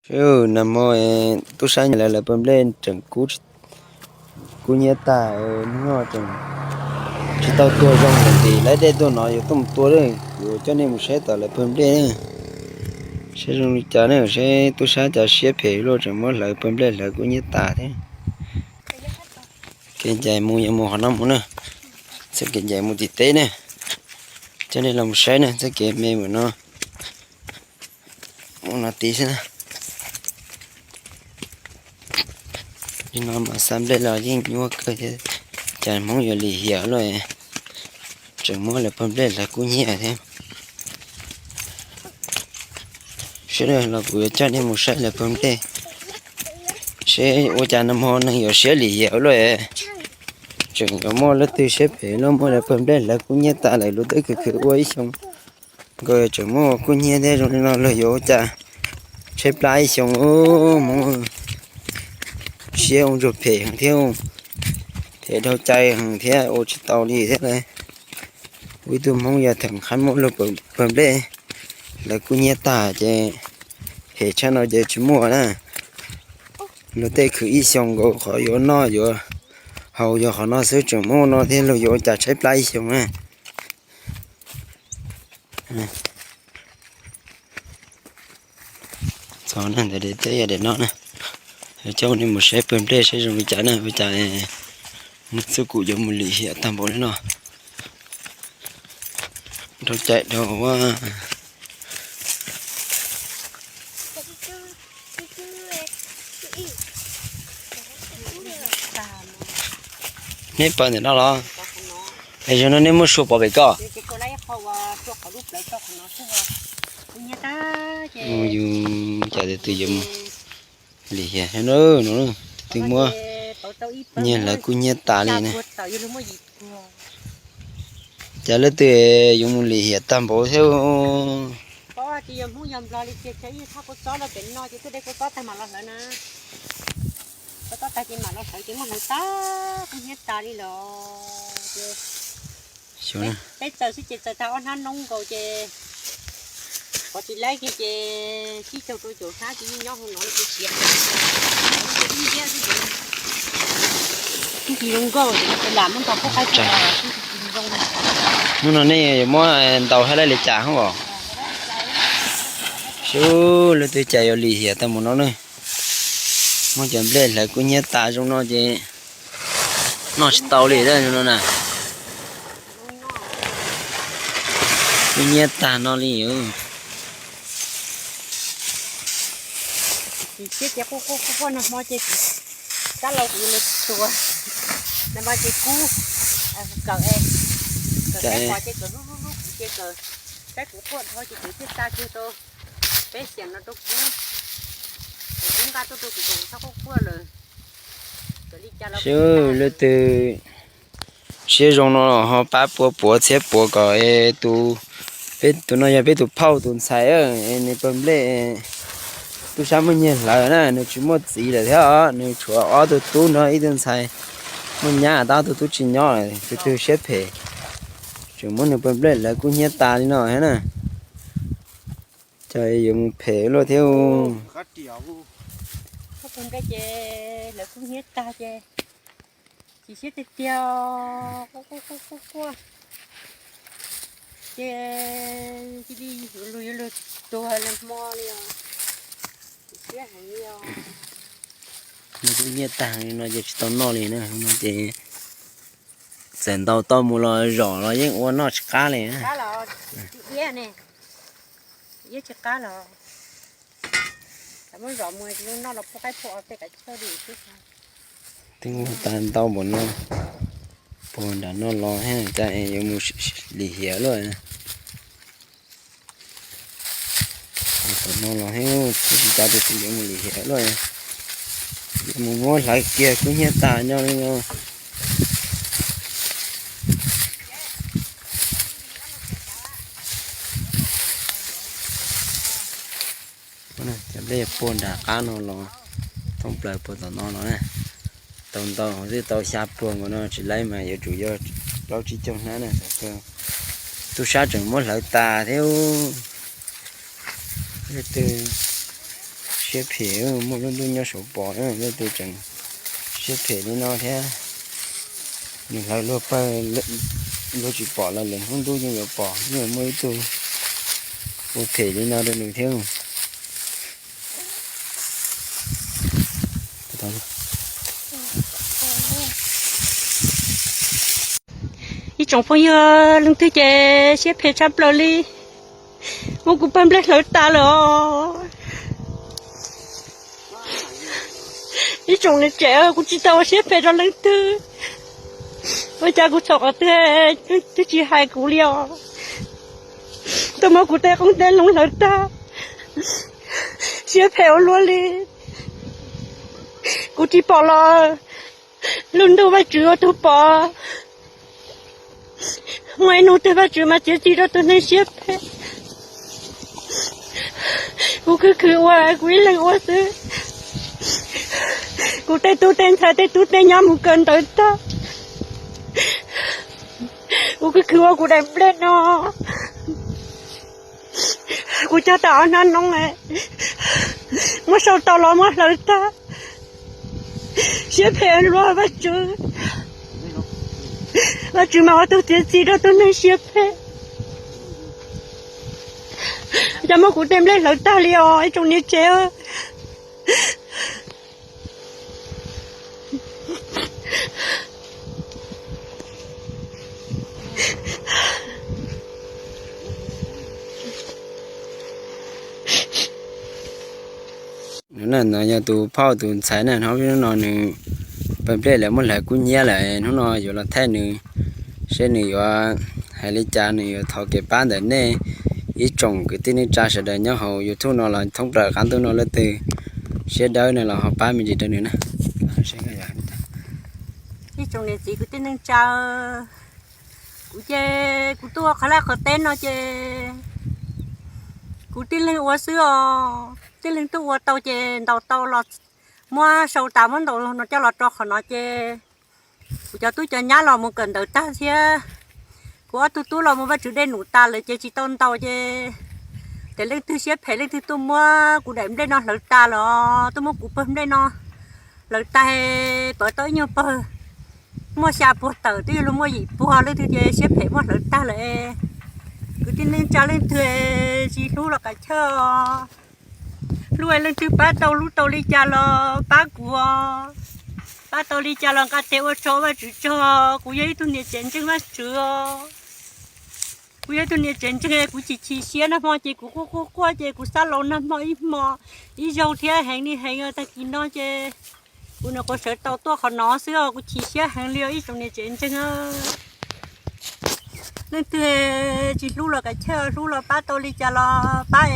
Sawv daws, nag hmo tub sab nyiag lawv lawv pawg nplej tseem kub nyiab tag, hnub no tseem tsis tau tua zoo, tseem tiv lawv dej tuaj no yuav tuaj mus tua, yuav coj nej mus saib tom lawv pawg nplej na. Saib zoo li cas na, saib tub sab cas siab phem luaj, tseem muab hlawv pawg nplej hlawv kub nyiab tas thiab. Kev ncaim mus yuav mus qhov no mus na, txoj kev ncaim mus tim teb na. Coj nej los mus saib na, txoj kev me mus no, mus no tid xwb na. Li no mas xa nplej los yeej nyuaj kawg thiab, cas Hmoob yuav lim hiam luaj, tseem muab lawv pawg nplej hlawv kub nyiab thiab. Sawv daws los kuv yuav coj nej mus saib lawv pawg nplej, seb ua cas nag hmo neeg yuav siab lim hiam luaj, tseem yuav muaj leej twg siab phem luaj muab lawv pawg nplej hlawv kub nyiab tas lawm, luag tej khwv khwv ua ib xyoo nkaus tseem muaj kub nyiab thiab. Zoo li no luag yuav ua cas tshaib plab ib xyoo, Hmoob siab ua ntsuag phem heev thiab, phem dhau cai heev thiab, ua tsis tau li thiab lauj. Ua ib tug Hmoob yog theem qab muab luag pawg nplej hlawv kub nyiab tag ces hem tshaj no ces tsis muaj na. Luag tej khwv ib xyoo nkaus qhov yuav noj yuav haus yog qhov no xwb, tseem muaj no thiab, luag yuav ua cas tshaib plab ib xyoo na. Txog na, ntawm daim teb yog daim no na. Coj nej mus saib pawg nplej saib zoo li cas na, ua cas muaj txuj kum yuav mus lim hiam tag npaum li no. Dhau cai dhau ua. Neb pawg ntawm no los? Es zaum no neb muab sua pov pem ko. Yus cas tus twg yuav mus lim hiam no, twb muab nyiag hlawv kub nyiab tas li na. Cas leej twg yuav mus lim hiam tag npaum thiab. Peb txaws xwb ces txaws tag ob hnab noob nkaus ces pov tsis laib kiag ces sib caug rau caum hnab ces yeej nyob hauv no ces siav. Ib nciab xwb ces tsis zoo nkauj ces lam muab ntaus pub qaib. Hnub no nej yuav muab ntaus hab laij li cas hoob os? Sub, leej twg cas yuav lim hiam tag mus no ne. Muab cov nplej hlawv kub hnyiab tas zoo no ces noj tsis tau li zoo no na. Kub hnyiab tag no li. Kuv siab ces quaj quaj quaj quaj nag hmo ces kuv, kab laus kuv yuav lawv tuag. Nag hmo ces kub, kawm, kawm peb qos ces kawm hlub hlub hlub kuv ces kawm, saib kuv quaj dhau ces kuv thiaj xa kiag rau peb xiam no rau kub. Kuv kub nqa tuaj rau kuv, kuv txhob quaj quaj lawm. Sub, leej twg siab zoo no ho pab pua puav txhiab puav kom tus, peb tus no yog peb tus phauj tus ntxhais, nws pawg nplej tub sab muab nyiag hlawv na, nws tsis muaj txiv lawm thiab os, nws tshuav ob tug tub nrog ib tug ntxhais, muaj nyab tab tus tub tsis nyob, tus twg siab phem, tseem muab nws pawg nplej hlawv kub hnyiab tas li no thiab na. Cas yuav mus phem luaj thiab. Pawg nplej ces hlawv kub hnyiab tag ces chim siab tiag tiag, quaj quaj quaj quaj quaj. Ces cia li yuav luag yuav luag tuag nag hmo li os. Chim siab heev li os. Hlawv kub hnyiab tag li no ces tsis tau noj li na, no ces txawm ntaus tau mus los zom los yeej ua noj tsis qab li. Iab tsis qab los, muab zom mus noj los pub qaib pub os tej kav chawj li. Twb ua tag ntau npaum no, puag nram no los thiab cas yuav mus lim hiam luaj. Tom no los thiab, twb tsis tas tus twg yuav mus lim hiam luaj. Yuav mus muab hlawv kiag kub hnyiab tas nyob li no. Cov nplej puag nram qab no los thoob plaws puag tom no los na. Tau ntau twb tau xya puag nkaus no, tsis laib mas yuav tsum yog plaub tsib caug hnab na. Tub sab tseem muab hlawv tas thiab. Leej twg Siab phem, muaj lub ntuj nyob saum pom leej twg tseem siab phem li no thiab. Nws hlawv luag pawg, luag tsis pom los lwm hnub ntuj yeej yuav pom, yeej yuav muaj ib tug ua phem li no rau nws thiab. Ib tsoom phooj ywg, leej twg ces siab phem tshaj plaws li, muab kuv pawg nplej hlawv tas lawm os. Ib tsoom niam tsev, kuv tsis tau ua siab phem rau leej twg, ua cas kuv txhaum qhov twg twb tsis hais kuv li os. Tuaj muab kuv tej qoob tej loo hlawv tag, siab phem ua luaj li. Kuv tsis pom los lub ntuj Vajtswv ua tug pom. Muaj ib hnub twg Vajtswv mas txiav txim rau tus neeg siab phem. Kuv khwv khwv ua, kuv ib leeg ua xwb. Kuv tej tub tej ntxhais tej tub tej nyab mus kawm ntawv tag. Kuv khwv khwv ua kuv daim nplej no. Kuv cog tau ob hnab noob, muab sau tau los muab hlawv tag. Siab phem luaj Vajtswv. Vajtswv mas ua tug txiav txim rau tus neeg siab phem. Cas muab kuv tej nplej hlawv tag li os ib tsoom niam tsev. No yog tus phauj tus ntxhais na, hnub no nws pawg nplej lawv muab hlawv kub hnyiab lawm, hnub no yuav los thaij nws, seb nws yuav hais li cas, nws yuav thov kev pab ntawm nej ib tsoom kwv tij neej tsa sawv daws nyob hauv YouTube no los thoob plaws qab ntuj no, leej twg siab dawb no los ho pab me ntsis rau nws na. Ib tsoom niam txiv kwv tij neej tsa, kuv ces kuv tuaj ua qhov laj qhov teb no ces kuv tib leeg ua xwb os. Tib leeg tuaj ua tau ces ntaus tau los muab sau tas muab ntaus no coj los rau qhov no ces kuv cov tub cov nyab los mus kawm ntawv tag thiab kuv ob tug tub los mus Vaj Tswv dej num tas lawm ces tsis tau ntaus ces, ces leej twg siab phem leej twg tuaj muab kuv daim nplej no hlawv tas los tuaj muab kuv pawg nplej no hlawv tas, pawv tau ib nyuag pawg muaj xya puag tawm twb yuav luag muaj yim puag, leej twg ces siab phem muab hlawv tag lawm. Kwv tij neej tsa leej twg tsis hlub los kav chawj os. Hlub leej twg pab tau hlub tau li cas los pab kuv os. Pab tau li cas los nqa tes ua tsaug Vaj Tswv tsaug, kuv yog ib tug niam tsev ntseeg Vaj Tswv os. Kuv yog ib tug niam tsev ntseeg, kuv chim chim siab nag hmo ces kuv quaj quaj quaj ces kuv xav laus nag hmo ib hmo ib zaug thiab heev li heev tag kis no ces kuv nyuam qhuav sawv tau tuaj qhov no xwb os, kuv chim siab heev li os ib tsoom niam tsev ntseeg. Leej twg tsis hlub los kav chawj, hlub los pab tau li cas los pab,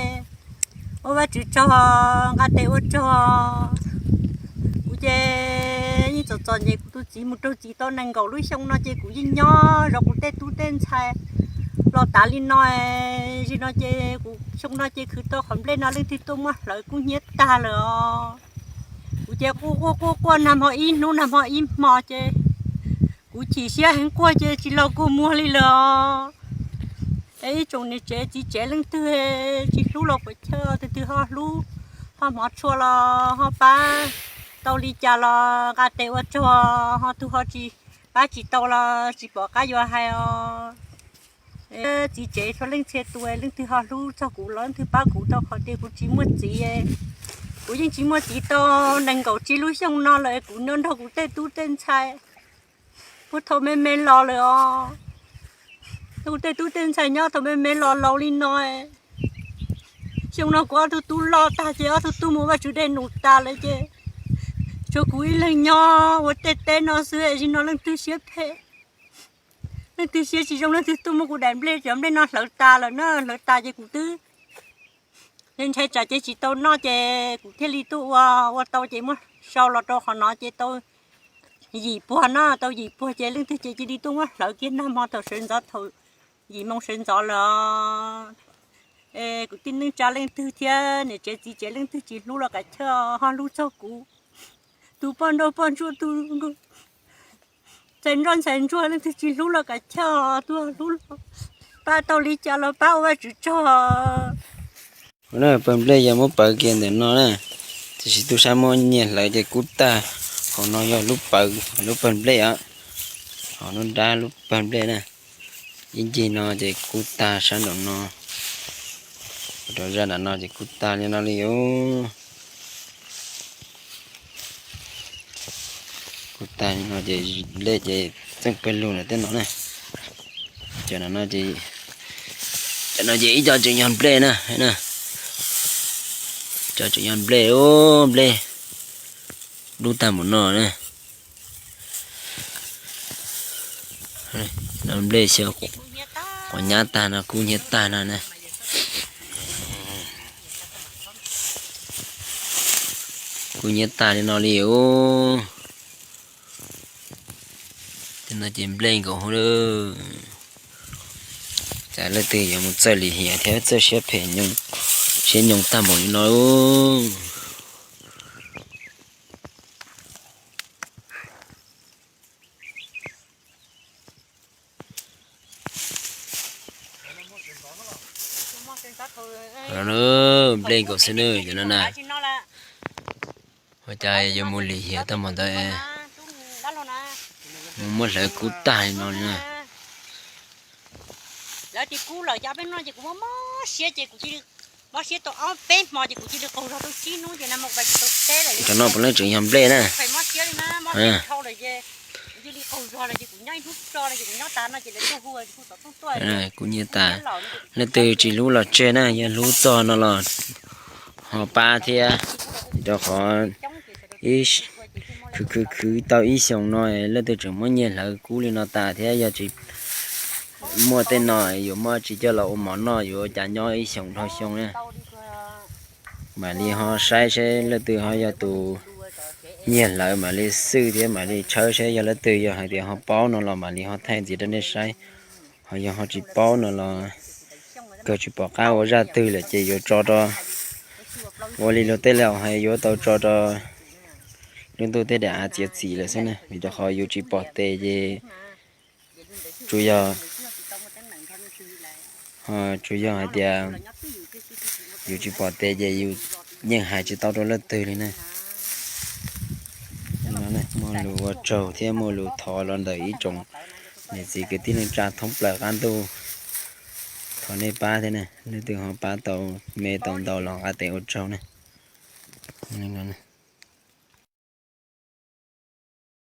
ua Vaj Tswv tsaug, nqa tes ua tsaug. Kuv ces yeej txom txom nyem, kuv tus txiv mus raug txiv tau nees nkaum lub xyoo no ces kuv yeej nyob zov kuv tej tub tej ntxhais los tas li no. Zim no ces kuv xyoo no ces khwv tau qhov nplej no leej twg tuaj muab hlawv kub hnyiab tag lawm os. Kuv ces quaj quaj quaj quaj nag hmo ib hnub nag hmo ib hmo ces kuv chim siab heev quaj ces tsis los kua muag li lawm os. Es ib tsoom niam tsev txiv tsev leej twg tsis hlub los puas chawj, tus twg ho hlub ho hmov tshua los ho pab tau li cas los nqa tes ua tsaug, ho tus ho tsis pab tsis tau los tsis pom qab yuav hais os. Txiv tsev txhua leej txhia tus leej twg ho hlub txog kuv los leej twg pab kuv rau qhov tias kuv tsis muaj txiv. Kuv yeej tsis muaj txiv tau nees nkaum tsib lub xyoo no lawm, kuv nyob nrog kuv tej tub tej ntxhais puag thaum me me los lawm os. Kuv tej tub tej ntxhais nyob thaum me me los laus li no. Xyoo no kuv ob tug tub loj tag ces ob tug tub mus Vaj Tswv dej num tas lawm ces tshuav kuv ib leeg nyob ua tej teb no xwb, zim no leej twg siab phem, leej twg siab tsis zoo leej twg tuaj muab kuv daim nplej cov nplej no hlawv tas lawm na, hlawv tas ces kuv twb ntshai tsam ces tsis tau noj ces kuv thiaj li tuaj ua, ua tau ces muab sau los rau qhov no ces tau yim puag na, tau yim puag ces leej twg ces cia li tuaj muab hlawv kiag nag hmo thaum sawv ntxov thaum yim moo sawv ntxov lawm. Es kuv tij neej tsa leej twg thiab niam tsev txiv tsev leej twg tsis hlub los kav chawj ho hlub txog kuv, tus poj nrauj poj ntsuag, tus ntxhais nroj ntxhais ntsuag leej twg tsis hlub los kav chawj, tus hlub los pab tau li cas los pab ua Vaj Tswv tsaug. Pawg nplej yog muab pawv kiag ntawm no na, Tiam sis tub sab muab nyiag hlawv ces kub tag. Hauv no yog lub pawg, lub pawg nplej os, hauv lub nrab lub pawg nplej na. Ib ncig no ces kub tag, sab nraum no, rau zaj nram no ces kub tag li no li os. Kub tag li no ces nplej ces txeej pawg lug lawm tej no na. Cov no ces, cov no ces ib co tseem yog nplej na, cov tseem yog nplej, nplej dub tag npaum no na. Nplej xyaw quav nyab tag no, kub nyiab tag no na. Kub nyiab tag li no li os. Tej no ces nplej nkaus hauv lawm. Cas leej twg yuav mus txawj lim hiam thiab txawj siab phem, siab nyoos tag npaum li no. Nplej nkaus xwb na, cov no na. Ua cas yuav mus lim hiam tau npaum ntawd, mus muab hlawv kub tag li no li na. Lawv tias kub lawm ces peb no ces kuv mob mob siab ces kuv cia li mob siab tau ob peb hmo ces kuv cia li qaug zog tau tsib hnub ces na mus pas tsis tau teb lawm. Cov no puav leej tseem yog nplej na. Mob siab li na, mob siab dhau lawm ces kuv cia li qaug zog lawm ces kuv nyob ib hnub tso lawm ces kuv nyob tas no ces lawv tuaj hu hu tom rooj tuaj. Kuv nyiam tas, leej twg tsis hlub los tseg na, yog hlub txog no los ho pab thiab. Rau qhov ib khwv khwv khwv tau ib xyoos no leej twg tseem muab nyiag hlawv kub li no tas thiab, yog tsis muaj tej no yuav muab tsis coj los ua mov noj, yuav ua cas nyob ib xyoos dhau xyoo na. Mam li ho saib seb leej twg ho yog tus nyiag hlawv, mam li xwj thiab mam li tshawb seb yog leej twg, yog hais tias ho paub no los mam li ho thaij ntxiv rau nej saib. Ho yog ho tsis paub no los kawg tsis pom qab ua zaj twg lawm ces yuav tso rau, ua li luag tej laus hais yuav tau tso rau lub ntuj tej daim av txiav txim lawm xwb na, vim rau qhov yus tsis pom tes ces tsuas yog, tsuas yog hais tias yus tsis pom tes ces yus yeej hais tsis tau rau leej twg li na. Muaj lus ua tsaug thiab muaj lus thov los ntawm ib tsoom niam txiv kwv tij neej tsa thoob plaws qab ntuj, thov nej pab thiab na, leej twg ho pab tau me tau ntau los nqa tes ua tsaug na.